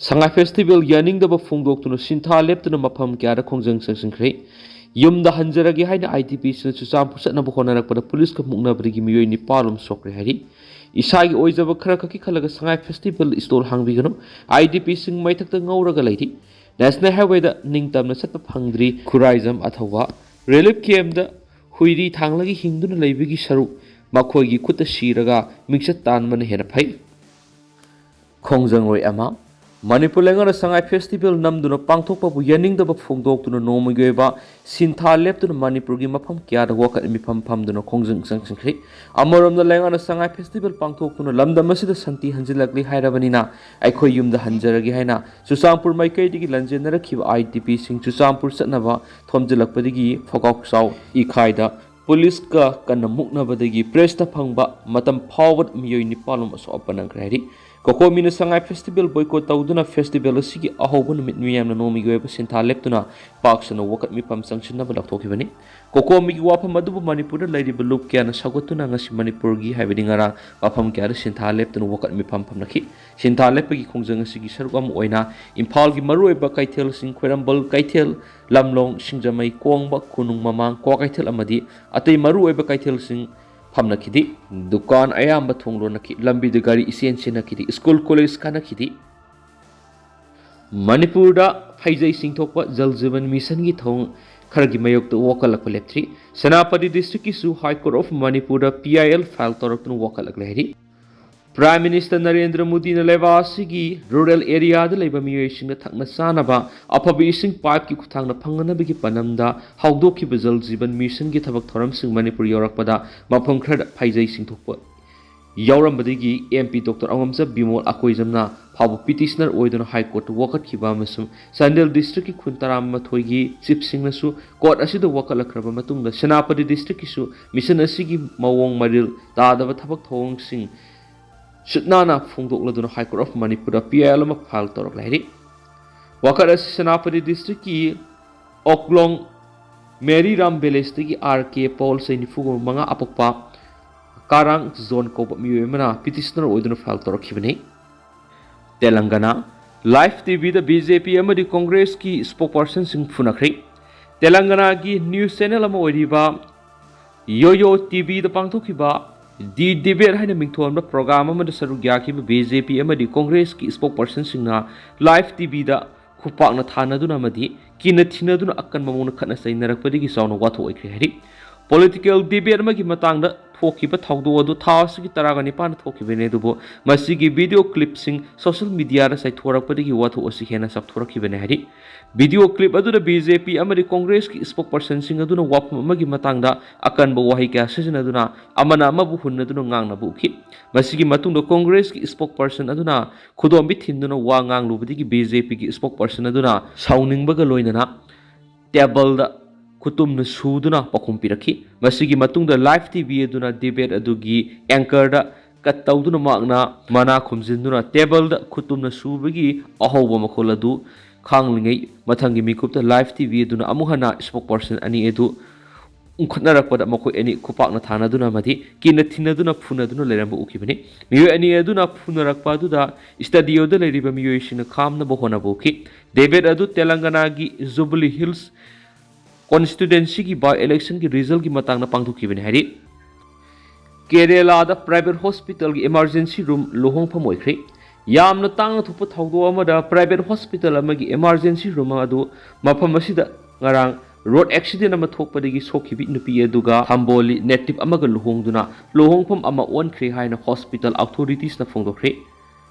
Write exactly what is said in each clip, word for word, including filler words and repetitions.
ꯁꯉꯥꯏ festival ꯌꯥꯅꯤꯡꯗꯕ ꯐꯣꯡꯗꯣꯛꯇꯨꯅ ꯁꯤꯟꯊꯥ ꯂꯦꯞꯇꯨꯅ ꯃꯐꯝ ꯀꯌꯥꯗ ꯈꯣꯡꯖꯪ ꯆꯪꯁꯤꯟꯈ꯭ꯔꯦ꯫ ꯌꯨꯝꯗ ꯍꯟꯖꯔꯒꯦ ꯍꯥꯏꯅ ꯑꯥꯏ ꯗꯤ ꯄꯤꯁꯤꯡꯅ ꯆꯨꯔꯆꯥꯟꯄꯨꯔ ꯆꯠꯅꯕ ꯍꯣꯠꯅꯔꯛꯄꯗ ꯄꯨꯂꯤꯁꯀ ꯃꯨꯛꯅꯕꯗꯒꯤ ꯃꯤꯑꯣꯏ ꯅꯤꯄꯥꯜ ꯑꯃ ꯁꯣꯛꯈ꯭ꯔꯦ ꯍꯥꯏꯔꯤ꯫ ꯏꯁꯥꯒꯤ ꯑꯣꯏꯖꯕ ꯈꯔ ꯈꯛꯀꯤ ꯈꯜꯂꯒ ꯁꯉꯥꯏ ꯐꯦꯁꯇꯤꯚꯦꯜ ꯏꯁꯇꯣꯜ ꯍꯥꯡꯕꯤꯒꯅꯨ, ꯑꯥꯏ ꯗꯤ ꯄꯤꯁꯤꯡ ꯃꯩꯊꯛꯇ ꯉꯧꯔꯒ ꯂꯩꯔꯤ꯫ ꯅꯦꯁꯅꯦꯜ ꯍꯥꯏꯋꯦꯗ ꯅꯤꯡꯇꯝꯅ ꯆꯠꯄ ꯐꯪꯗ꯭ꯔꯤ꯫ ꯈꯨꯔꯥꯏꯖꯝ ꯑꯊꯧꯕ ꯔꯤꯂꯤꯐ ꯀꯦꯝꯗ ꯍꯨꯏꯔꯤ ꯊꯥꯡꯂꯒ ꯍꯤꯡꯗꯨꯅ ꯂꯩꯕꯒꯤ ꯁꯔꯨꯛ ꯃꯈꯣꯏꯒꯤ ꯈꯨꯠꯇ ꯁꯤꯔꯒ ꯃꯤꯡꯆꯠ ꯇꯥꯟꯕꯅ ꯍꯦꯟꯅ ꯐꯩ꯫ ꯈꯣꯡꯖꯪꯂꯣꯏ ꯑꯃ꯫ ꯃꯅꯤꯄꯨꯔ ꯂꯩꯉꯥꯛꯅ ꯁꯉꯥꯏ ꯐꯦꯁꯇꯤꯚꯦꯜ ꯅꯝꯗꯨꯅ ꯄꯥꯡꯊꯣꯛꯄꯕꯨ ꯌꯥꯅꯤꯡꯗꯕ ꯐꯣꯡꯗꯣꯛꯇꯨꯅ ꯅꯣꯡꯃꯒꯤ ꯑꯣꯏꯕ ꯁꯤꯟꯊꯥ ꯂꯦꯞꯇꯨꯅ ꯃꯅꯤꯄꯨꯔꯒꯤ ꯃꯐꯝ ꯀꯌꯥꯗ ꯋꯥꯀꯠ ꯃꯤꯐꯝ ꯐꯝꯗꯨꯅ ꯈꯣꯡꯖꯪ ꯆꯪꯁꯤꯟꯈ꯭ꯔꯦ꯫ ꯑꯃꯔꯣꯝꯗ ꯂꯩꯉꯥꯛꯅ ꯁꯉꯥꯏ ꯐꯦꯁꯇꯤꯚꯦꯜ ꯄꯥꯡꯊꯣꯛꯇꯨꯅ ꯂꯝꯗꯝ ꯑꯁꯤꯗ ꯁꯥꯟꯇꯤ ꯍꯟꯖꯤꯜꯂꯛꯂꯤ ꯍꯥꯏꯔꯕꯅꯤꯅ ꯑꯩꯈꯣꯏ ꯌꯨꯝꯗ ꯍꯟꯖꯔꯒꯦ ꯍꯥꯏꯅ ꯆꯨꯔꯆꯥꯟꯄꯨꯔ ꯃꯥꯏꯀꯩꯗꯒꯤ ꯂꯥꯟꯖꯦꯟꯅꯔꯛꯈꯤꯕ ꯑꯥꯏ ꯗꯤ ꯄꯤꯁꯤꯡ ꯆꯨꯔꯆꯥꯟꯄꯨꯔ ꯆꯠꯅꯕ ꯊꯣꯝꯖꯤꯜꯂꯛꯄꯗꯒꯤ ꯐꯣꯒꯥꯎ ꯆꯥꯎ ꯏꯈꯥꯏꯗ ꯄꯨꯂꯤꯁꯀ ꯀꯟꯅ ꯃꯨꯛꯅꯕꯗꯒꯤ ꯄ꯭ꯔꯦꯁꯇ ꯐꯪꯕ ꯃꯇꯝ ꯐꯥꯎꯕꯗ ꯃꯤꯑꯣꯏ ꯅꯤꯄꯥꯜ ꯑꯃ ꯑꯁꯣꯛ ꯑꯄꯟ ꯅꯪꯈ꯭ꯔꯦ ꯍꯥꯏꯔꯤ꯫ ꯀꯣꯀꯣꯃꯤꯅ ꯁꯉꯥꯏ ꯐꯦꯁꯇꯤꯚꯦꯜ ꯕꯣꯏꯀꯣꯠ ꯇꯧꯗꯨꯅ ꯐꯦꯁꯇꯤꯚꯦꯜ ꯑꯁꯤꯒꯤ ꯑꯍꯧꯕ ꯅꯨꯃꯤꯠ ꯃꯤꯌꯥꯝꯅ ꯅꯣꯡꯃꯒꯤ ꯑꯣꯏꯕ ꯁꯤꯟꯊꯥ ꯂꯦꯞꯇꯨꯅ ꯄꯥꯛ ꯁꯟꯅ ꯋꯥꯀꯠ ꯃꯤꯐꯝ ꯆꯪꯁꯤꯟꯅꯕ ꯂꯥꯎꯊꯣꯛꯈꯤꯕꯅꯤ꯫ ꯀꯣꯀꯣꯃꯤꯒꯤ ꯋꯥꯐꯝ ꯑꯗꯨꯕꯨ ꯃꯅꯤꯄꯨꯔꯗ ꯂꯩꯔꯤꯕ ꯂꯨꯞ ꯀꯌꯥꯅ ꯁꯧꯒꯠꯇꯨꯅ ꯉꯁꯤ ꯃꯅꯤꯄꯨꯔꯒꯤ ꯍꯥꯏꯕꯗꯤ ꯉꯔꯥꯡ ꯃꯐꯝ ꯀꯌꯥꯗ ꯁꯤꯟꯊꯥ ꯂꯦꯞꯇꯨꯅ ꯋꯥꯀꯠ ꯃꯤꯐꯝ ꯐꯝꯅꯈꯤ꯫ ꯁꯤꯟꯊꯥ ꯂꯦꯞꯄꯒꯤ ꯈꯣꯡꯖꯪ ꯑꯁꯤꯒꯤ ꯁꯔꯨꯛ ꯑꯃ ꯑꯣꯏꯅ ꯏꯝꯐꯥꯜꯒꯤ ꯃꯔꯨꯑꯣꯏꯕ ꯀꯩꯊꯦꯜꯁꯤꯡ ꯈ꯭ꯋꯥꯏꯔꯝꯕꯟ ꯀꯩꯊꯦꯜ, ꯂꯝꯂꯣꯡ, ꯁꯤꯡꯖꯃꯩ, ꯀꯣꯡꯕ, ꯀꯣꯅꯨꯡ ꯃꯃꯥꯡ, ꯀ꯭ꯋꯥꯀꯩꯊꯦꯜ ꯑꯃꯗꯤ ꯑꯇꯩ ꯃꯔꯨꯑꯣꯏꯕ ꯀꯩꯊꯦꯜꯁꯤꯡ ꯐꯝꯅꯈꯤꯗꯦ꯫ ꯗꯨꯀꯥꯟ ꯑꯌꯥꯝꯕ ꯊꯣꯡ ꯂꯣꯟꯅꯈꯤ꯫ ꯂꯝꯕꯤꯗ ꯒꯥꯔꯤ ꯏꯆꯦꯟ ꯆꯦꯟꯅꯈꯤꯗꯦ꯫ School college ꯀꯥꯅꯈꯤꯗꯦ꯫ ꯃꯅꯤꯄꯨꯔꯗ ꯐꯩꯖꯩ ꯆꯤꯡꯊꯣꯛꯄ ꯖꯜ ꯖꯤꯕꯟ ꯃꯤꯁꯟꯒꯤ ꯊꯧꯑꯣꯡ ꯈꯔꯒꯤ ꯃꯥꯌꯣꯛꯇ ꯋꯥꯀꯠꯂꯛꯄ ꯂꯦꯞꯇ꯭ꯔꯤ꯫ ꯁꯦꯅꯥꯄꯇꯤ ꯗꯤꯁꯇ꯭ꯔꯤꯛꯀꯤꯁꯨ ꯍꯥꯏ ꯀꯣꯔꯠ ꯑꯣꯐ ꯃꯅꯤꯄꯨꯔꯗ ꯄꯤ ꯑꯥꯏ ꯑꯦꯜ ꯐꯥꯏꯜ ꯇꯧꯔꯛꯇꯨꯅ ꯋꯥꯀꯠꯂꯛꯂꯦ ꯍꯥꯏꯔꯤ꯫ ꯄ꯭ꯔꯥꯏꯝ ꯃꯤꯅꯤꯁꯇꯔ ꯅꯔꯦꯟꯗ꯭ꯔ ꯃꯣꯗꯤꯅ ꯂꯩꯕꯥꯛ ꯑꯁꯤꯒꯤ ꯔꯨꯔꯦꯜ ꯑꯦꯔꯤꯌꯥꯗ ꯂꯩꯕ ꯃꯤꯑꯣꯏꯁꯤꯡꯗ ꯊꯛꯅ ꯆꯥꯅꯕ ꯑꯐꯕ ꯏꯁꯤꯡ ꯄꯥꯏꯞꯀꯤ ꯈꯨꯠꯊꯥꯡꯗ ꯐꯪꯅꯅꯕꯒꯤ ꯄꯥꯟꯗꯝꯗ ꯍꯧꯗꯣꯛꯈꯤꯕ ꯖꯜ ꯖꯤꯕꯟ ꯃꯤꯁꯟꯒꯤ ꯊꯕꯛ ꯊꯧꯔꯝꯁꯤꯡ ꯃꯅꯤꯄꯨꯔ ꯌꯧꯔꯛꯄꯗ ꯃꯐꯝ ꯈꯔꯗ ꯐꯩꯖꯩ ꯆꯤꯡꯊꯣꯛꯄ ꯌꯥꯎꯔꯝꯕꯗꯒꯤ ꯑꯦꯝ ꯄꯤ ꯗꯣꯛꯇꯔ ꯑꯉꯝꯆꯥ ꯕꯤꯃꯣꯜ ꯑꯀꯣꯏꯖꯝꯅ ꯐꯥꯎꯕ ꯄꯤꯇꯤꯁꯅꯔ ꯑꯣꯏꯗꯨꯅ ꯍꯥꯏ ꯀꯣꯔꯠꯇ ꯋꯥꯀꯠꯈꯤꯕ ꯑꯃꯁꯨꯡ ꯆꯥꯟꯗꯦꯜ ꯗꯤꯁꯇ꯭ꯔꯤꯛꯀꯤ ꯈꯨꯟ ꯇꯔꯥꯃꯥꯊꯣꯏꯒꯤ ꯆꯤꯞꯁꯤꯡꯅꯁꯨ ꯀꯣꯔꯠ ꯑꯁꯤꯗ ꯋꯥꯀꯠꯂꯛꯈ꯭ꯔꯕ ꯃꯇꯨꯡꯗ ꯁꯦꯅꯥꯄꯇꯤ ꯗꯤꯁꯇ꯭ꯔꯤꯛꯀꯤꯁꯨ ꯃꯤꯁꯟ ꯑꯁꯤꯒꯤ ꯃꯑꯣꯡ ꯃꯔꯤꯜ ꯇꯥꯗꯕ ꯊꯕꯛ ꯊꯧꯑꯣꯡꯁꯤꯡ ꯁꯨꯠꯅꯥꯅ ꯐꯣꯡꯗꯣꯛꯂꯗꯨꯅ ꯍꯥꯏ ꯀꯣꯔꯠ ꯑꯣꯐ ꯃꯅꯤꯄꯨꯔꯗ ꯄꯤ ꯑꯥꯏ ꯑꯦꯜ ꯑꯃ ꯐꯥꯏꯜ ꯇꯧꯔꯛꯂꯦ ꯍꯥꯏꯔꯤ꯫ ꯋꯥꯀꯠ ꯑꯁꯤ ꯁꯦꯅꯥꯄꯇꯤ ꯗꯤꯁꯇ꯭ꯔꯤꯛꯀꯤ ꯑꯣꯛꯂꯣꯡ ꯃꯦꯔꯤ ꯔꯥꯝ ꯚꯤꯂꯦꯖꯇꯒꯤ ꯑꯥꯔ ꯀꯦ ꯄꯥꯎꯜ, ꯆꯍꯤ ꯅꯤꯐꯨ ꯃꯉꯥ, ꯑꯄꯣꯛꯄ ꯀꯥꯔꯥꯡ ꯖꯣꯟ ꯀꯧꯕ ꯃꯤꯑꯣꯏ ꯑꯃꯅ ꯄꯤꯇꯤꯁꯅꯔ ꯑꯣꯏꯗꯨꯅ ꯐꯥꯏꯜ ꯇꯧꯔꯛꯈꯤꯕꯅꯤ꯫ ꯇꯦꯂꯪꯒꯅꯥ꯫ Live ꯇꯤ ꯚꯤꯗ ꯕꯤ ꯖꯦ ꯄꯤ ꯑꯃꯗꯤ ꯀꯣꯡꯒ꯭ꯔꯦꯁꯀꯤ ꯏꯁꯄꯣꯛ ꯄꯔꯁꯟꯁꯤꯡ ꯐꯨꯅꯈ꯭ꯔꯦ꯫ ꯇꯦꯂꯪꯒꯅꯥꯒꯤ ꯅ꯭ꯌꯨꯁ ꯆꯦꯅꯦꯜ ꯑꯃ ꯑꯣꯏꯔꯤꯕ ꯌꯣꯌꯣ ꯇꯤ ꯚꯤꯗ ꯄꯥꯡꯊꯣꯛꯈꯤꯕ ꯗꯤ ꯗꯤꯕꯦꯠ ꯍꯥꯏꯅ ꯃꯤꯡꯊꯣꯟꯕ ꯄ꯭ꯔꯣꯒ꯭ꯔꯥꯝ ꯑꯃꯗ ꯁꯔꯨꯛ ꯌꯥꯈꯤꯕ ꯕꯤ ꯖꯦ ꯄꯤ ꯑꯃꯗꯤ ꯀꯣꯡꯒ꯭ꯔꯦꯁꯀꯤ ꯏꯁꯄꯣꯛ ꯄꯔꯁꯟꯁꯤꯡꯅ ꯂꯥꯏꯚ ꯇꯤ ꯚꯤꯗ ꯈꯨꯄꯥꯛꯅ ꯊꯥꯅꯗꯨꯅ ꯑꯃꯗꯤ ꯀꯤꯅ ꯊꯤꯅꯗꯨꯅ ꯑꯀꯟꯕ ꯃꯑꯣꯡꯗ ꯈꯠꯅ ꯆꯩꯅꯔꯛꯄꯗꯒꯤ ꯆꯥꯎꯅ ꯋꯥꯊꯣꯛ ꯑꯣꯏꯈ꯭ꯔꯦ ꯍꯥꯏꯔꯤ꯫ ꯄꯣꯂꯤꯇꯤꯀꯦꯜ ꯗꯤꯕꯦꯠ ꯑꯃꯒꯤ ꯃꯇꯥꯡꯗ ꯊꯣꯛꯈꯤꯕ ꯊꯧꯗꯣꯛ ꯑꯗꯨ ꯊꯥ ꯑꯁꯤꯒꯤ ꯇꯔꯥꯒ ꯅꯤꯄꯥꯟꯗ ꯊꯣꯛꯈꯤꯕꯅꯤ, ꯑꯗꯨꯕꯨ ꯃꯁꯤꯒꯤ ꯚꯤꯗꯤꯑꯣ ꯀ꯭ꯂꯤꯞꯁꯤꯡ ꯁꯣꯁꯤꯌꯦꯜ ꯃꯤꯗꯤꯌꯥꯗ ꯆꯥꯏꯊꯣꯔꯛꯄꯗꯒꯤ ꯋꯥꯊꯣꯛ ꯑꯁꯤ ꯍꯦꯟꯅ ꯆꯥꯎꯊꯣꯔꯛꯈꯤꯕꯅꯤ ꯍꯥꯏꯔꯤ꯫ ꯚꯤꯗꯤꯑꯣ ꯀ꯭ꯂꯤꯞ ꯑꯗꯨꯗ ꯕꯤ ꯖꯦ ꯄꯤ ꯑꯃꯗꯤ ꯀꯣꯡꯒ꯭ꯔꯦꯁꯀꯤ ꯏꯁꯄꯣꯛ ꯄꯔꯁꯟꯁꯤꯡ ꯑꯗꯨꯅ ꯋꯥꯐꯝ ꯑꯃꯒꯤ ꯃꯇꯥꯡꯗ ꯑꯀꯟꯕ ꯋꯥꯍꯩ ꯀꯌꯥ ꯁꯤꯖꯤꯟꯅꯗꯨꯅ ꯑꯃꯅ ꯑꯃꯕꯨ ꯍꯨꯟꯅꯗꯨꯅ ꯉꯥꯡꯅꯕ ꯎꯈꯤ꯫ ꯃꯁꯤꯒꯤ ꯃꯇꯨꯡꯗ ꯀꯣꯡꯒ꯭ꯔꯦꯁꯀꯤ ꯏꯁꯄꯣꯛ ꯄꯔꯁꯟ ꯑꯗꯨꯅ ꯈꯨꯗꯣꯝꯕꯤ ꯊꯤꯟꯗꯨꯅ ꯋꯥ ꯉꯥꯡꯂꯨꯕꯗꯒꯤ ꯕꯤ ꯖꯦ ꯄꯤꯒꯤ ꯏꯁꯄꯣꯛ ꯄꯔꯁꯟ ꯑꯗꯨꯅ ꯁꯥꯎꯅꯤꯡꯕꯒ ꯂꯣꯏꯅꯅ ꯇꯦꯕꯜꯗ ꯈꯨꯇꯨꯝꯅ ꯁꯨꯗꯨꯅ ꯄꯥꯎꯈꯨꯝ ꯄꯤꯔꯛꯈꯤ꯫ ꯃꯁꯤꯒꯤ ꯃꯇꯨꯡꯗ ꯂꯥꯏꯚ ꯇꯤ ꯚꯤ ꯑꯗꯨꯅ ꯗꯤꯕꯦꯠ ꯑꯗꯨꯒꯤ ꯑꯦꯡꯀꯔꯗ ꯀꯠ ꯇꯧꯗꯨꯅ ꯃꯍꯥꯛꯅ ꯃꯅꯥ ꯈꯨꯝꯖꯤꯟꯗꯨꯅ ꯇꯦꯕꯜꯗ ꯈꯨꯇꯨꯝꯅ ꯁꯨꯕꯒꯤ ꯑꯍꯧꯕ ꯃꯈꯣꯜ ꯑꯗꯨ ꯈꯥꯡꯂꯤꯉꯩ ꯃꯊꯪꯒꯤ ꯃꯤꯀꯨꯞꯇ ꯂꯥꯏꯚ ꯇꯤ ꯚꯤ ꯑꯗꯨꯅ ꯑꯃꯨꯛ ꯍꯟꯅ ꯏꯁꯄꯣꯛ ꯄꯔꯁꯟ ꯑꯅꯤ ꯑꯗꯨ ꯎꯪꯈꯠꯅꯔꯛꯄꯗ ꯃꯈꯣꯏ ꯑꯅꯤ ꯈꯨꯄꯥꯛꯅ ꯊꯥꯅꯗꯨꯅ ꯑꯃꯗꯤ ꯀꯤꯅ ꯊꯤꯅꯗꯨꯅ ꯐꯨꯅꯗꯨꯅ ꯂꯩꯔꯝꯕ ꯎꯈꯤꯕꯅꯤ꯫ ꯃꯤꯑꯣꯏ ꯑꯅꯤ ꯑꯗꯨꯅ ꯐꯨꯅꯔꯛꯄ ꯑꯗꯨꯗ ꯁ꯭ꯇꯦꯗꯤꯌꯝꯗ ꯂꯩꯔꯤꯕ ꯃꯤꯑꯣꯏꯁꯤꯡꯅ ꯈꯥꯝꯅꯕ ꯍꯣꯠꯅꯕ ꯎꯈꯤ꯫ ꯗꯦꯕꯤꯠ ꯑꯗꯨ ꯇꯦꯂꯪꯒꯅꯥꯒꯤ ꯖꯨꯕꯤꯂꯤ ꯍꯤꯜꯁ ꯀꯣꯟꯁꯇꯤꯇ꯭ꯌꯨꯑꯦꯟꯁꯤꯒꯤ ꯕꯥꯏ ꯏꯂꯦꯛꯁꯟꯒꯤ ꯔꯤꯖꯜꯒꯤ ꯃꯇꯥꯡꯗ ꯄꯥꯡꯊꯣꯛꯈꯤꯕꯅꯤ ꯍꯥꯏꯔꯤ꯫ ꯀꯦꯔꯦꯂꯥꯗ ꯄ꯭ꯔꯥꯏꯚꯦꯠ ꯍꯣꯁꯄꯤꯇꯥꯜꯒꯤ ꯏꯃꯥꯔꯖꯦꯟꯁꯤ ꯔꯨꯝ ꯂꯨꯍꯣꯡꯐꯝ ꯑꯣꯏꯈ꯭ꯔꯦ꯫ ꯌꯥꯝꯅ ꯇꯥꯡꯅ ꯊꯣꯛꯄ ꯊꯧꯗꯣꯛ ꯑꯃꯗ ꯄ꯭ꯔꯥꯏꯚꯦꯠ ꯍꯣꯁꯄꯤꯇꯥꯜ ꯑꯃꯒꯤ ꯏꯃꯥꯔꯖꯦꯟꯁꯤ ꯔꯨꯝ ꯑꯗꯨ ꯃꯐꯝ ꯑꯁꯤꯗ ꯉꯔꯥꯡ ꯔꯣꯗ ꯑꯦꯛꯁꯤꯗꯦꯟ ꯑꯃ ꯊꯣꯛꯄꯗꯒꯤ ꯁꯣꯛꯈꯤꯕꯤ ꯅꯨꯄꯤ ꯑꯗꯨꯒ ꯊꯝꯕꯣꯂꯤ ꯅꯦꯇꯤꯚ ꯑꯃꯒ ꯂꯨꯍꯣꯡꯗꯨꯅ ꯂꯨꯍꯣꯡꯐꯝ ꯑꯃ ꯑꯣꯟꯈ꯭ꯔꯦ ꯍꯥꯏꯅ ꯍꯣꯁꯄꯤꯇꯥꯜ ꯑꯣꯊꯣꯔꯤꯇꯤꯁꯅ ꯐꯣꯡꯗꯣꯛꯈ꯭ꯔꯦ꯫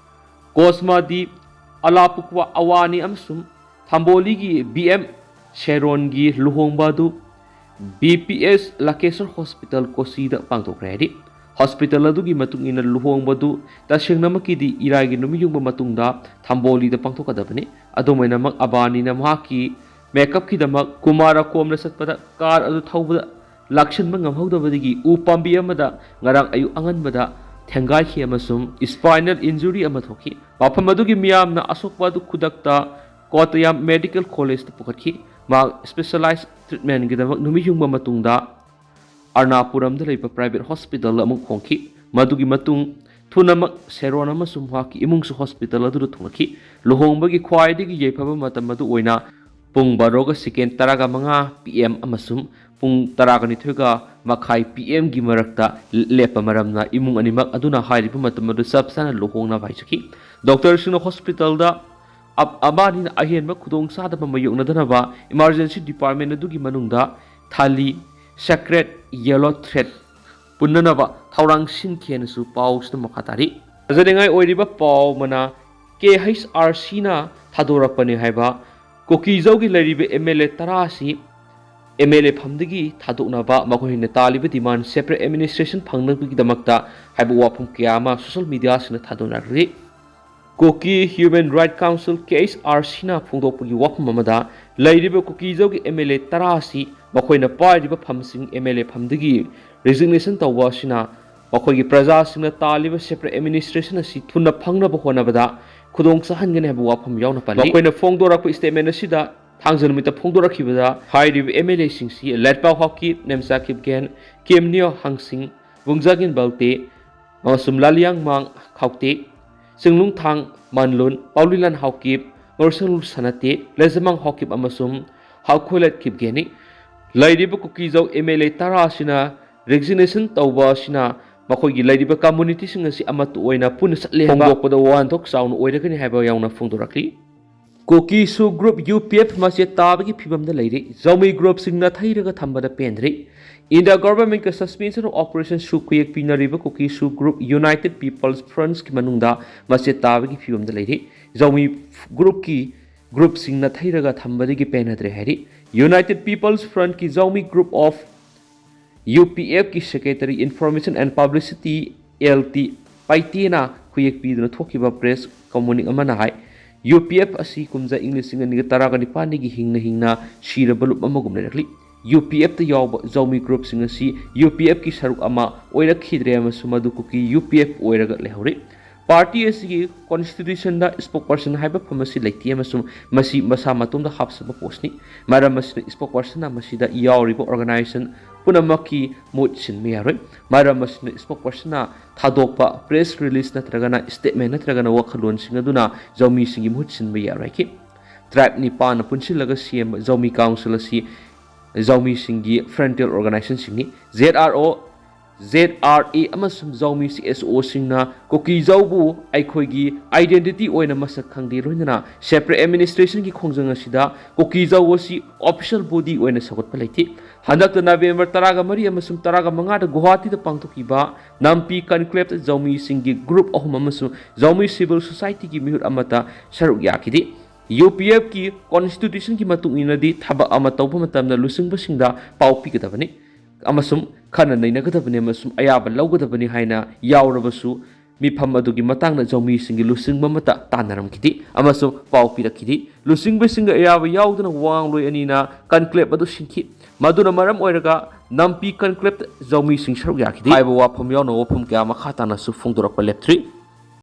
ꯀꯣꯁꯃꯥꯗꯤ ꯑꯂꯥꯄꯨꯀ꯭ꯋꯥ ꯑꯋꯥꯅꯤ ꯑꯃꯁꯨꯡ ꯊꯝꯕꯣꯂꯤꯒꯤ ꯕꯤ ꯑꯦꯝ ꯁꯦꯔꯣꯟꯒꯤ ꯂꯨꯍꯣꯡꯕ ꯑꯗꯨ ꯕꯤ ꯄꯤ ꯑꯦꯁ ꯂꯥꯀꯦꯁ꯭ꯋꯔ ꯍꯣꯁꯄꯤꯇꯥꯜ ꯀꯣꯆꯤꯗ ꯄꯥꯡꯊꯣꯛꯈ꯭ꯔꯦ ꯍꯥꯏꯔꯤ꯫ ꯍꯣꯁꯄꯤꯇꯥꯜ ꯑꯗꯨꯒꯤ ꯃꯇꯨꯡ ꯏꯟꯅ ꯂꯨꯍꯣꯡꯕꯗꯨ ꯇꯁꯦꯡꯅꯃꯛꯀꯤꯗꯤ ꯏꯔꯥꯏꯒꯤ ꯅꯨꯃꯤꯠ ꯌꯨꯡꯕ ꯃꯇꯨꯡꯗ ꯊꯝꯕꯣꯂꯤꯗ ꯄꯥꯡꯊꯣꯛꯀꯗꯕꯅꯤ꯫ ꯑꯗꯨꯝ ꯑꯣꯏꯅꯃꯛ, ꯑꯕꯥꯅꯤꯅ ꯃꯍꯥꯛꯀꯤ ꯃꯦꯀꯞꯀꯤꯗꯃꯛ ꯀꯨꯃꯥꯔꯀꯣꯝꯗ ꯆꯠꯄꯗ ꯀꯥꯔ ꯑꯗꯨ ꯊꯧꯕꯗ ꯂꯥꯛꯁꯤꯟꯕ ꯉꯝꯍꯧꯗꯕꯗꯒꯤ ꯎ ꯄꯥꯝꯕꯤ ꯑꯃꯗ ꯉꯔꯥꯡ ꯑꯌꯨꯛ ꯑꯉꯟꯕꯗ ꯊꯦꯡꯒꯥꯏꯈꯤ ꯑꯃꯁꯨꯡ ꯁ꯭ꯄꯥꯏꯅꯦꯜ ꯏꯟꯖꯨꯔꯤ ꯑꯃ ꯊꯣꯛꯈꯤ꯫ ꯃꯐꯝ ꯑꯗꯨꯒꯤ ꯃꯤꯌꯥꯝꯅ ꯑꯁꯣꯛꯄ ꯑꯗꯨ ꯈꯨꯗꯛꯇ ꯀꯣꯇꯌꯥꯝ ꯃꯦꯗꯤꯀꯦꯜ ꯀꯣꯂꯦꯖꯇ ꯄꯨꯈꯠꯈꯤ꯫ ꯃꯍꯥꯛ ꯁ꯭ꯄꯦꯁꯦꯂꯥꯏꯖ ꯇ꯭ꯔꯤꯠꯃꯦꯟꯒꯤꯗꯃꯛ ꯅꯨꯃꯤꯠ ꯌꯨꯡꯕ ꯃꯇꯨꯡꯗ ꯑꯔꯅꯥꯄꯨꯔꯝꯗ ꯂꯩꯕ ꯄ꯭ꯔꯥꯏꯚꯦꯠ ꯍꯣꯁꯄꯤꯇꯥꯜꯗ ꯑꯃꯨꯛ ꯍꯣꯡꯈꯤ꯫ ꯃꯗꯨꯒꯤ ꯃꯇꯨꯡ ꯊꯨꯅꯃꯛ ꯁꯦꯔꯣꯟ ꯑꯃꯁꯨꯡ ꯃꯍꯥꯛꯀꯤ ꯏꯃꯨꯡꯁꯨ ꯍꯣꯁꯄꯤꯇꯥꯜ ꯑꯗꯨꯗ ꯊꯨꯡꯂꯛꯈꯤ꯫ ꯂꯨꯍꯣꯡꯕꯒꯤ ꯈ꯭ꯋꯥꯏꯗꯒꯤ ꯌꯥꯏꯐꯕ ꯃꯇꯝ ꯑꯗꯨ ꯑꯣꯏꯅ ꯄꯨꯡ ꯕꯥꯔꯣꯒ ꯁꯦꯀꯦꯟ ꯇꯔꯥꯒ ꯃꯉꯥ ꯄꯤ ꯑꯦꯝ ꯑꯃꯁꯨꯡ ꯄꯨꯡ ꯇꯔꯥꯒ ꯅꯤꯊꯣꯏꯒ ꯃꯈꯥꯏ ꯄꯤ ꯑꯦꯝꯒꯤ ꯃꯔꯛꯇ ꯂꯦꯞꯄ ꯃꯔꯝꯅ ꯏꯃꯨꯡ ꯑꯅꯤꯃꯛ ꯑꯗꯨꯅ ꯍꯥꯏꯔꯤꯕ ꯃꯇꯝ ꯑꯗꯨ ꯆꯞ ꯆꯥꯅ ꯂꯨꯍꯣꯡꯅꯕ ꯍꯥꯏꯖꯈꯤ꯫ ꯗꯣꯛꯇꯔꯁꯤꯡꯅ ꯍꯣꯁꯄꯤꯇꯥꯜꯗ ꯑꯞ-, ꯑꯃꯅꯤꯅ ꯑꯍꯦꯟꯕ ꯈꯨꯗꯣꯡꯆꯥꯗꯕ ꯃꯥꯌꯣꯛꯅꯗꯅꯕ ꯏꯃꯥꯔꯖꯦꯟꯁꯤ ꯗꯤꯄꯥꯔꯠꯃꯦꯟ ꯑꯗꯨꯒꯤ ꯃꯅꯨꯡꯗ ꯊꯥꯂꯤ, ꯁꯦꯀ꯭ꯔꯦꯠ, ꯌꯦꯂꯣ ꯊ꯭ꯔꯦꯠ ꯄꯨꯟꯅꯅꯕ ꯊꯧꯔꯥꯡ ꯁꯤꯟꯈꯤ ꯍꯥꯏꯅꯁꯨ ꯄꯥꯎꯁꯤꯗ ꯃꯈꯥ ꯇꯥꯔꯤ꯫ ꯊꯥꯖꯅꯤꯡꯉꯥꯏ ꯑꯣꯏꯔꯤꯕ ꯄꯥꯎ ꯑꯃꯅ ꯀꯦ ꯑꯩꯆ ꯑꯥꯔ ꯁꯤꯅ ꯊꯥꯗꯣꯔꯛꯄꯅꯤ ꯍꯥꯏꯕ ꯀꯨꯀꯤꯖꯧꯒꯤ ꯂꯩꯔꯤꯕ ꯑꯦꯝ ꯑꯦꯜ ꯑꯦ ꯇꯔꯥ ꯑꯁꯤ ꯑꯦꯝ ꯑꯦꯜ ꯑꯦ ꯐꯝꯗꯒꯤ ꯊꯥꯗꯣꯛꯅꯕ ꯃꯈꯣꯏꯅ ꯇꯥꯜꯂꯤꯕ ꯗꯤꯃꯥꯟ ꯁꯦꯄꯔꯦꯠ ꯑꯦꯗꯃꯤꯅꯤꯁꯇ꯭ꯔꯦꯁꯟ ꯐꯪꯅꯕꯒꯤꯗꯃꯛꯇ ꯍꯥꯏꯕ ꯋꯥꯐꯝ ꯀꯌꯥ ꯑꯃ ꯁꯣꯁꯤꯌꯦꯜ ꯃꯤꯗꯤꯌꯥꯁꯤꯡꯅ ꯊꯥꯗꯣꯛꯅꯔꯤ꯫ ꯀꯨꯀꯤ ꯍ꯭ꯌꯨꯃꯦꯟ ꯔꯥꯏꯠ ꯀꯥꯎꯟꯁꯤꯜ, ꯀꯦ ꯑꯩꯆ ꯑꯥꯔ ꯁꯤꯅ ꯐꯣꯡꯗꯣꯛꯄꯒꯤ ꯋꯥꯐꯝ ꯑꯃꯗ, ꯂꯩꯔꯤꯕ ꯀꯨꯀꯤꯖꯧꯒꯤ ꯑꯦꯝ ꯑꯦꯜ ꯑꯦ ꯇꯔꯥ ꯑꯁꯤ ꯃꯈꯣꯏꯅ ꯄꯥꯏꯔꯤꯕ ꯐꯝꯁꯤꯡ ꯑꯦꯝ ꯑꯦꯜ ꯑꯦ ꯐꯝꯗꯒꯤ ꯔꯤꯖꯤꯒꯅꯦꯁꯟ ꯇꯧꯕ ꯑꯁꯤꯅ ꯃꯈꯣꯏꯒꯤ ꯄ꯭ꯔꯖꯥꯁꯤꯡꯅ ꯇꯥꯜꯂꯤꯕ ꯁꯦꯄꯔꯦꯠ ꯑꯦꯗꯃꯤꯅꯤꯁꯇ꯭ꯔꯦꯁꯟ ꯑꯁꯤ ꯊꯨꯅ ꯐꯪꯅꯕ ꯍꯣꯠꯅꯕꯗ ꯈꯨꯗꯣꯡ ꯆꯥꯍꯟꯒꯅꯤ ꯍꯥꯏꯕ ꯋꯥꯐꯝ ꯌꯥꯎꯅ ꯄꯜꯂꯤ꯫ ꯃꯈꯣꯏꯅ ꯐꯣꯡꯗꯣꯔꯛꯄ ꯁ꯭ꯇꯦꯠꯃꯦꯟ ꯑꯁꯤꯗ ꯊꯥꯡꯖ ꯅꯨꯃꯤꯠꯇ ꯐꯣꯡꯗꯣꯔꯛꯈꯤꯕꯗ ꯍꯥꯏꯔꯤꯕ ꯑꯦꯝ ꯑꯦꯜ ꯑꯦꯁꯤꯡꯁꯤ ꯂꯥꯏꯠꯄꯥꯎ ꯍꯥꯎꯀꯤꯞ, ꯅꯦꯝꯆꯥ ꯀꯤꯞꯒꯦꯟ, ꯀꯦꯝꯅꯤꯌꯣ ꯍꯥꯡꯁꯤꯡ, ꯕꯨꯡꯖꯥꯒꯤꯟ ꯕꯜꯇꯦ ꯑꯃꯁꯨꯡ ꯂꯥꯂꯤꯌꯥꯡꯃꯥꯡ ꯈꯥꯎꯇꯦ, ꯆꯤꯡꯂꯨꯡꯊꯥꯡ ꯃꯥꯟꯂꯨꯟ, ꯄꯥꯎꯂꯤꯂꯥꯟ ꯍꯥꯎꯀꯤꯞ, ꯉꯣꯔꯁꯪꯂꯨ ꯁꯅꯥꯇꯦ, ꯂꯩꯖꯃꯥꯡ ꯍꯥꯎꯀꯤꯞ ꯑꯃꯁꯨꯡ ꯍꯥꯎꯈꯣꯏꯂꯠ ꯀꯤꯞꯒꯦꯅꯤ꯫ ꯂꯩꯔꯤꯕ ꯀꯨꯀꯤꯖꯧ ꯑꯦꯝ ꯑꯦꯜ ꯑꯦ ꯇꯔꯥ ꯑꯁꯤꯅ ꯔꯤꯖꯤꯒꯅꯦꯁꯟ ꯇꯧꯕ ꯑꯁꯤꯅ ꯃꯈꯣꯏꯒꯤ ꯂꯩꯔꯤꯕ ꯀꯝꯃꯨꯅꯤꯇꯤꯁꯤꯡ ꯑꯁꯤ ꯑꯃꯠꯇ ꯑꯣꯏꯅ ꯄꯨꯟꯅ ꯆꯠꯂꯦ ꯍꯥꯏꯕ ꯐꯣꯡꯗꯣꯛꯄꯗ ꯋꯥꯍꯟꯊꯣꯛ ꯆꯥꯎꯅ ꯑꯣꯏꯔꯒꯅꯤ ꯍꯥꯏꯕ ꯌꯥꯎꯅ ꯐꯣꯡꯗꯣꯔꯛꯂꯤ꯫ ꯀꯨꯀꯤ ꯁꯨ ꯒ꯭ꯔꯨꯞ ꯌꯨ ꯄꯤ ꯑꯦꯐ ꯃꯆꯦꯠ ꯇꯥꯕꯒꯤ ꯐꯤꯕꯝꯗ ꯂꯩꯔꯤ꯫ ꯖꯧꯃꯤ ꯒ꯭ꯔꯨꯞꯁꯤꯡ ꯅꯥꯊꯩꯔꯒ ꯊꯝꯕꯗ ꯄꯦꯟꯗ꯭ꯔꯤ꯫ ꯏꯟꯗꯤꯌꯥ ꯒꯣꯚꯔꯟꯃꯦꯟꯠꯀ suspension of operation ꯁꯨ ꯈꯨꯌꯦꯛ ꯄꯤꯅꯔꯤꯕ ꯀꯨꯀꯤ ꯁꯨ ꯒ꯭ꯔꯨꯞ ꯌꯨꯅꯥꯏꯇꯦꯗ ꯄꯤꯄꯜꯁ ꯐ꯭ꯔꯟꯠꯀꯤ ꯃꯅꯨꯡꯗ ꯃꯆꯦꯠ ꯇꯥꯕꯒꯤ ꯐꯤꯕꯝꯗ ꯂꯩꯔꯤ꯫ ꯖꯧꯃꯤ ꯒ꯭ꯔꯨꯞꯀꯤ ꯒ꯭ꯔꯨꯞꯁꯤꯡ ꯅꯥꯊꯩꯔꯒ ꯊꯝꯕꯗꯒꯤ ꯄꯦꯟꯅꯗ꯭ꯔꯦ ꯍꯥꯏꯔꯤ꯫ ꯌꯨꯅꯥꯏꯇꯦꯗ ꯄꯤꯄꯜꯁ ꯐ꯭ꯔꯟꯠꯀꯤ Zomi group of U P ꯑꯦꯐꯀꯤ secretary information and publicity L T ꯄꯥꯏꯇꯦꯅ ꯈꯨꯌꯦꯛ ꯄꯤꯗꯨꯅ ꯊꯣꯛꯈꯤꯕ ꯄ꯭ꯔꯦꯁ ꯀꯝꯃꯨꯅꯤꯛ ꯑꯃꯅ ꯍꯥꯏ, ꯌꯨ ꯄꯤ ꯑꯦꯐ ꯑꯁꯤ ꯀꯨꯝꯖꯥ ꯏꯪ ꯂꯤꯁꯤꯡ ꯑꯅꯤꯒ ꯇꯔꯥꯒ ꯅꯤꯄꯥꯟꯗꯒꯤ ꯍꯤꯡꯅ ꯍꯤꯡꯅ ꯁꯤꯔꯕ ꯂꯨꯞ ꯑꯃꯒꯨꯝ ꯂꯩꯔꯛꯂꯤ꯫ ꯌꯨ ꯄꯤ ꯑꯦꯐꯇ ꯌꯥꯎꯕ ꯖꯧꯃꯤ ꯒ꯭ꯔꯨꯞꯁꯤꯡ ꯑꯁꯤ ꯌꯨ ꯄꯤ ꯑꯦꯐꯀꯤ ꯁꯔꯨꯛ ꯑꯃ ꯑꯣꯏꯔꯛꯈꯤꯗ꯭ꯔꯦ ꯑꯃꯁꯨꯡ ꯃꯗꯨ ꯀꯨꯀꯤ ꯌꯨ ꯄꯤ ꯑꯦꯐ ꯑꯣꯏꯔꯒ ꯂꯩꯍꯧꯔꯤ꯫ ꯄꯥꯔꯇꯤ ꯑꯁꯤꯒꯤ ꯀꯣꯟꯁꯇꯤꯇ꯭ꯌꯨꯁꯟꯗ ꯁ꯭ꯄꯣꯛꯄꯔꯁꯟ ꯍꯥꯏꯕ ꯐꯝ ꯑꯁꯤ ꯂꯩꯇꯦ ꯑꯃꯁꯨꯡ ꯃꯁꯤ ꯃꯁꯥ ꯃꯇꯣꯝꯗ ꯍꯥꯞꯆꯕ ꯄꯣꯁꯅꯤ꯫ ꯃꯔꯝ ꯑꯁꯤꯅ ꯁ꯭ꯄꯣꯛꯄꯔꯁꯟꯅ ꯃꯁꯤꯗ ꯌꯥꯎꯔꯤꯕ ꯑꯣꯔꯒꯅꯥꯏꯖꯦꯁꯟ ꯄꯨꯝꯅꯃꯛꯀꯤ ꯃꯍꯨꯠ ꯁꯤꯟꯕ ꯌꯥꯔꯣꯏ꯫ ꯃꯔꯝ ꯑꯁꯤꯅ ꯁ꯭ꯄꯣꯛꯄꯔꯁꯟꯅ ꯊꯥꯗꯣꯛꯄ ꯄ꯭ꯔꯦꯁ ꯔꯤꯂꯤꯖ ꯅꯠꯇ꯭ꯔꯒꯅ ꯁ꯭ꯇꯦꯠꯃꯦꯟ ꯅꯠꯇ꯭ꯔꯒꯅ ꯋꯥꯈꯜꯂꯣꯟꯁꯤꯡ ꯑꯗꯨꯅ ꯖꯧꯃꯤꯁꯤꯡꯒꯤ ꯃꯍꯨꯠ ꯁꯤꯟꯕ ꯌꯥꯔꯣꯏꯈꯤ꯫ ꯇ꯭ꯔꯥꯏꯕ ꯅꯤꯄꯥꯟꯅ ꯄꯨꯟꯁꯤꯜꯂꯒ ꯁꯦꯝꯕ ꯖꯧꯃꯤ ꯀꯥꯎꯟꯁꯤꯜ ꯑꯁꯤ ꯖꯧꯃꯤꯁꯤꯡꯒꯤ ꯐ꯭ꯔꯟꯇꯤꯌꯔ ꯑꯣꯔꯒꯅꯥꯏꯖꯦꯁꯟꯁꯤꯡꯅꯤ꯫ Z R O, Z R A ꯑꯃꯁꯨꯡ ꯖꯧꯃꯤ ꯁꯤ ꯑꯦꯁ ꯑꯣꯁꯤꯡꯅ ꯀꯨꯀꯤꯖꯧꯕꯨ ꯑꯩꯈꯣꯏꯒꯤ ꯑꯥꯏꯗꯦꯟꯇꯤꯇꯤ ꯑꯣꯏꯅ ꯃꯁꯛ ꯈꯪꯗꯦ, ꯂꯣꯏꯅꯅ ꯁꯦꯄꯔꯦꯠ ꯑꯦꯗꯃꯤꯅꯤꯁꯇ꯭ꯔꯦꯁꯟꯒꯤ ꯈꯣꯡꯖꯪ ꯑꯁꯤꯗ ꯀꯨꯀꯤꯖꯧ ꯑꯁꯤ ꯑꯣꯐꯤꯁꯤꯌꯦꯜ ꯕꯣꯗꯤ ꯑꯣꯏꯅ ꯁꯧꯒꯠꯄ ꯂꯩꯇꯦ꯫ ꯍꯟꯗꯛꯇ ꯅꯕꯦꯝꯕꯔ ꯇꯔꯥꯒ ꯃꯔꯤ ꯑꯃꯁꯨꯡ ꯇꯔꯥꯒ ꯃꯉꯥꯗ ꯒꯨꯋꯥꯍꯥꯇꯤꯗ ꯄꯥꯡꯊꯣꯛꯈꯤꯕ ꯅꯥꯝꯄꯤ ꯀꯟꯀ꯭ꯂꯦꯞꯇ ꯖꯧꯃꯤꯁꯤꯡꯒꯤ ꯒ꯭ꯔꯨꯞ ꯑꯍꯨꯝ ꯑꯃꯁꯨꯡ ꯖꯧꯃꯤ ꯁꯤꯚꯤꯜ ꯁꯣꯁꯥꯏꯇꯤꯒꯤ ꯃꯤꯍꯨꯠ ꯑꯃꯠꯇ ꯁꯔꯨꯛ ꯌꯥꯈꯤꯗꯦ꯫ ꯌꯨ ꯄꯤ ꯑꯦꯐꯀꯤ ꯀꯣꯟꯁꯇꯤꯇ꯭ꯌꯨꯁꯟꯒꯤ ꯃꯇꯨꯡ ꯏꯟꯅꯗꯤ ꯊꯕꯛ ꯑꯃ ꯇꯧꯕ ꯃꯇꯝꯗ ꯂꯨꯆꯤꯡꯕꯁꯤꯡꯗ ꯄꯥꯎ ꯄꯤꯒꯗꯕꯅꯤ ꯑꯃꯁꯨꯡ ꯈꯟꯅ ꯅꯩꯅꯒꯗꯕꯅꯤ ꯑꯃꯁꯨꯡ ꯑꯌꯥꯕ ꯂꯧꯒꯗꯕꯅꯤ ꯍꯥꯏꯅ ꯌꯥꯎꯔꯕꯁꯨ, ꯃꯤꯐꯝ ꯑꯗꯨꯒꯤ ꯃꯇꯥꯡꯗ ꯖꯧꯃꯤꯁꯤꯡꯒꯤ ꯂꯨꯆꯤꯡꯕ ꯑꯃꯠꯇ ꯇꯥꯟꯅꯔꯝꯈꯤꯗꯦ ꯑꯃꯁꯨꯡ ꯄꯥꯎ ꯄꯤꯔꯛꯈꯤꯗꯦ꯫ ꯂꯨꯆꯤꯡꯕꯁꯤꯡꯒ ꯑꯌꯥꯕ ꯌꯥꯎꯗꯅ ꯋꯥ ꯉꯥꯡꯂꯣꯏ ꯑꯅꯤꯅ ꯀꯟꯀ꯭ꯂꯦꯞ ꯑꯗꯨ ꯁꯤꯟꯈꯤ꯫ ꯃꯗꯨꯅ ꯃꯔꯝ ꯑꯣꯏꯔꯒ ꯅꯥꯝꯄꯤ ꯀꯟꯀ꯭ꯂꯦꯞꯇ ꯖꯧꯃꯤꯁꯤꯡ ꯁꯔꯨꯛ ꯌꯥꯈꯤꯗꯦ꯫ ꯍꯥꯏꯕ ꯋꯥꯐꯝ ꯌꯥꯎꯅ ꯋꯥꯐꯝ ꯀꯌꯥ ꯃꯈꯥ ꯇꯥꯅꯁꯨ ꯐꯣꯡꯗꯣꯔꯛꯄ ꯂꯦꯞꯇ꯭ꯔꯤ꯫